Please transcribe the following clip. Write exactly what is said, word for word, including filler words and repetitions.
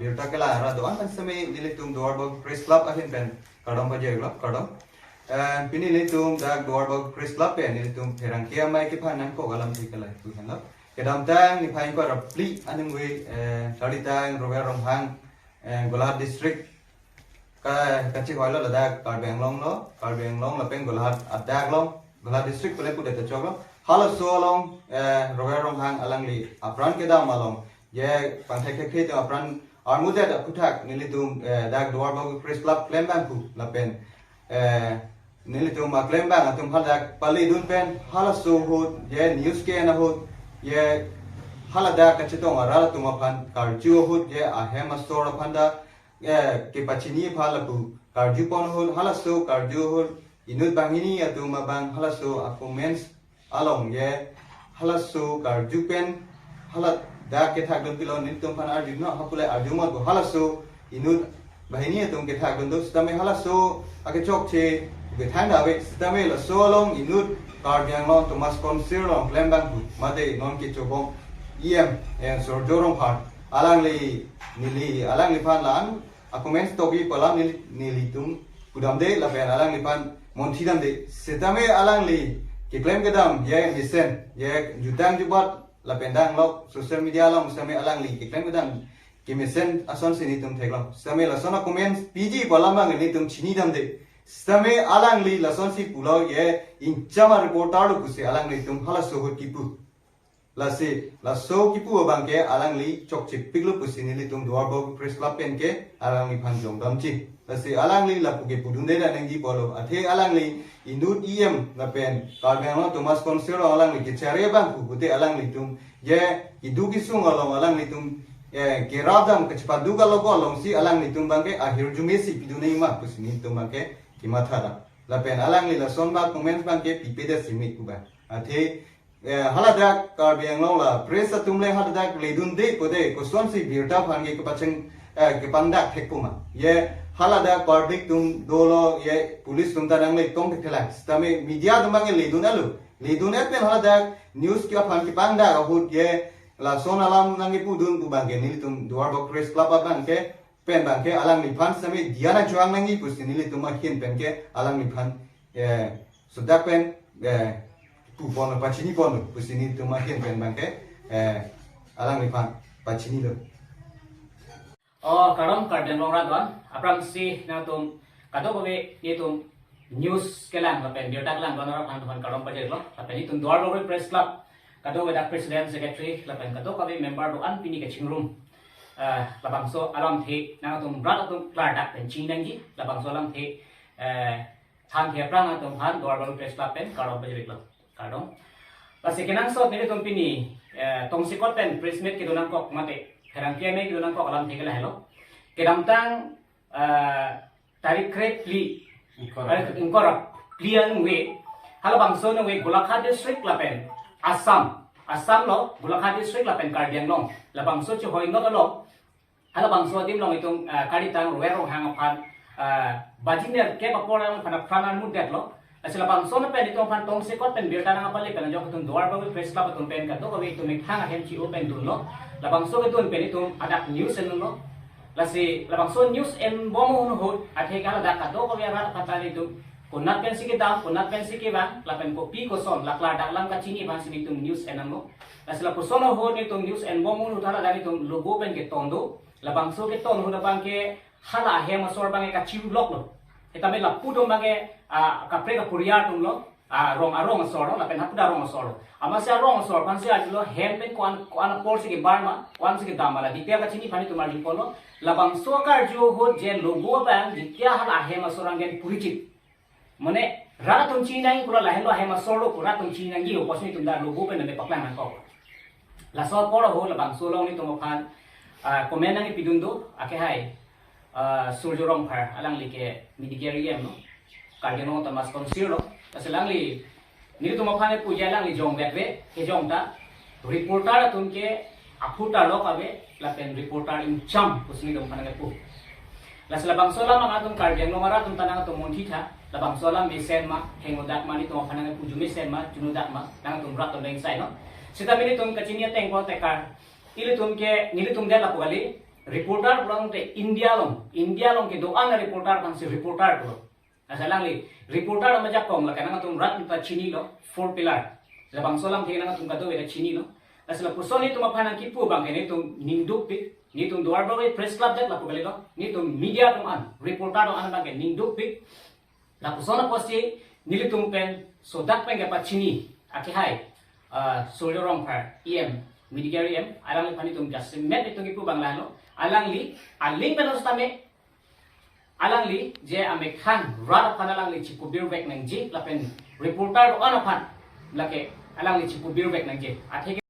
Birta kelang arat do-an pen sitame nelitum Duarbagori Press Club ahin pen kardom pajirlo, kardom. Eh, pini nelitum dak Duarbagori Press Club pen nelitum pherangke amei kephan nangkok alamthe ke lahai pu henlo. Kedamtang niphai ingkoi ra phli aningve, eh, Charlitang Rover Ronghang, eh, Golaghat District ka, kachihoilo ladak Karbi Anglong lo, Karbi Anglong lapen Golaghat adak along, Golaghat District pule pudet ta choklo. Halaso along, eh, Rover Ronghang alangli apran kedam along, je pangthek thekthe atum apran armudet aphuthak nelitum, eh, dak Duarbagori Press Club klembang pu lapen, eh, nelitum aklembang atum hadak paledun pen halaso ahut, je news ke-en ahut, je haladak kachetong arat atum aphan karju ahut, je ahem asor aphan dak, eh, kepachini aphan lapu karju pon ahut, halaso karju ahut inut banghini atum abang halaso a-comments along, je halaso karju pen haladak kethakdun pilo nelitum aphan arju non, hapule arju mot ko halaso inut banghini atum kethakdun do sitame halaso akechokche kethang ave sitame laso along inut Karbi Anglong Autonomous Council along klembang pu mate non kechobom E M, eh, Surjya Rongphar alangli neli alangliphan la-an a-comments togi pu alam neli, nelitum pudamde lapen alangliphan monthi damde. Sitame alangli keklem kedam, je mesen, je jutang jubat lapen dang lok social media along sitame alangli keklem kedam kemesen asonsi nelitum theklong. Sitame lason a-comments piji pu alam abang nelitum chini damde. Sitame alangli lasonsi pulo, je ingcham a-reporter lo pusi alanglitum halaso ahut kipu. Lasi laso kipu abang ke alangli chokchepiklo pusi nelitum Duarbagori Press Club pen ke alangliphan jongdamji. Lasi alangli lapu ke pudunde nangji pulo. Athe alangli inut E M lapen Karbi Anglong Autonomous Council along alangli kechari abang pu pute alanglitum je keduk kesung along alanglitum, eh, kerap dam kachepaduk along alongsi alanglitum abang ke ahirjume si pidun nangji ma pusi nelitum abang ke kematha dam. Lapen alangli lason ba comments abang ke pipedet simi pu ba. Athe eh, haladak Karbi Anglong la press atum le haladak ledunde pulote kosonsi birta aphan ke kepacheng, eh, kepangdak thekpo ma. Je haladak public atum dolo, je police atum ta nangle tong thekthelang. Sitame media atum abang ke ledun alo. Ledun-et pen haladak news ke aphan kepangdak ahut je lason alam nangkepudun pu abang ke nelitum Duarbagori Press Club abang ke pen abang ke alangliphan sitame diya nangchohang nangji pusi nelitum ahin pen ke alangliphan, eh, sudak pen, eh, pu pon pachini pon pusi nelitum ahin pen abang ke, eh, alangliphan pachinilo. Oh, kardom Karbi Anglong arat do-an, aphrangsi nangtum kadokave nelitum news kelang lapen birta kelang do-an arat aphan kardom pajirlo, lapen nelitum Duarbagori Press Club kadokave dak president, secretary lapen kadokave member do-an pini kachingrum, eh, labangso alamthe nangtum rat atum klardak pen chini nangji, labangso alamthe, eh, than the aphrang atum aphan Duarbagori Press Club pen kardom pajirlo. Kardom. Lasi kenangsot nelitum pini, eh, tongsekot pen press meet kedo nangkok mate pherangke amei kedo nangkok alamthe ke lahelo. Kedamtang, eh, tarik kre phli, Ingkoi ra tarik ingkoi ra phli aningve, halabangso aningve Golaghat District lapen Assam, Assam lo Golaghat District lapen Karbi Anglong labangso chehoi not along, halabangso adim along itum, ah, Charlitang Rover Ronghang aphan, ah, baji nerkep apor along aphan apran armudetlo. Lasi labangso pen itum aphan tongsekot pen birta nangpale pen ajok itum Duarbagori Press Club atum pen kadokave itum methang ahem chi-o pen dunlo. Labangso kedun pen itum hadak news endunlo. Lasi labangso news enbom ahut athe ke haladak kadokave arat aphan ta itum konat pensi kedam, konat pensi kevang, lapen kopi koson, la klardak alam kachini aphansi itum news en nanglo. Lasi lapuson ahut itum news enbom ahut haladak itum logo pen keton do. Labangso keton ahut abang ke hala ahem asor abang ke kachiruloklo. Sitame lapu atum abang ke, ah, kaprek kaporiar atum lo, ah, rong arong asor lo, lapen hapu ta rong asor lo. Amatsi arong asor aphansi arjulo, hem pen ko-an, ko-an aporsi kebar ma, ko-ansi kedam ma, la detail kachini aphan itum arju ponlo. Labangso akarju ahut je logo abang, detail hala ahem asor anggen purichit. Mane, rat atum chini nangji pura lahenlo ahem asor lo pura atum chini nangji lo pusi itum dak logo pen nangpaklang nangkok. Laso apor ahut labangso along itum aphan, ah, comment nangkepidun do, ake hai, ah, Surjya Rongphar, alangli ke medical E M lo, Karbi Anglong Autonomous Council lo, lasi alangli, nelitum aphan kepu je alangli jong vetve, kejong ta, reporter atum ke aphu tarlok ave, lapen reporter ingcham pusi nelitum aphan kepu. Lasi labangso alam nangtum Karbi Anglong arat atum ta nangtum munthi tha, labangso alam mesen ma, henodak ma, nelitum aphan nangkepu arju mesen ma, arjunodak ma, nangtum rat atum deng sai no. Sitame nelitum kachini ateng ko tekar, ilitum ke, nelitum det lapu kali, Reporter pulote India along, India along kedo-an reporter aphansi reporter pulo. Lasi alangli reporter ajakong lake nangtum rat ta chinilo, four pillar. Labangso alam thek nangtum kadokave ta chinilo. Lasi lapuson netum aphan nangkipu abangke netum ningdukpik, netum Duarbagori Press Club det lapu kalilo, netum media atum an, reporter atum an abangke ningdukpik. Lapuson apotsi nelitum pen sodak pen kepachini akehai, ah, Surjya Rongphar E M, Medical E M, alangliphan netum jasemet netum kipu abang lahelo, alangli aling pen setame alangli je amekhan rat aphan alangli chipubirvek nangji lapen reporter do-an aphan lake alangli chipubirvek nangji. Athe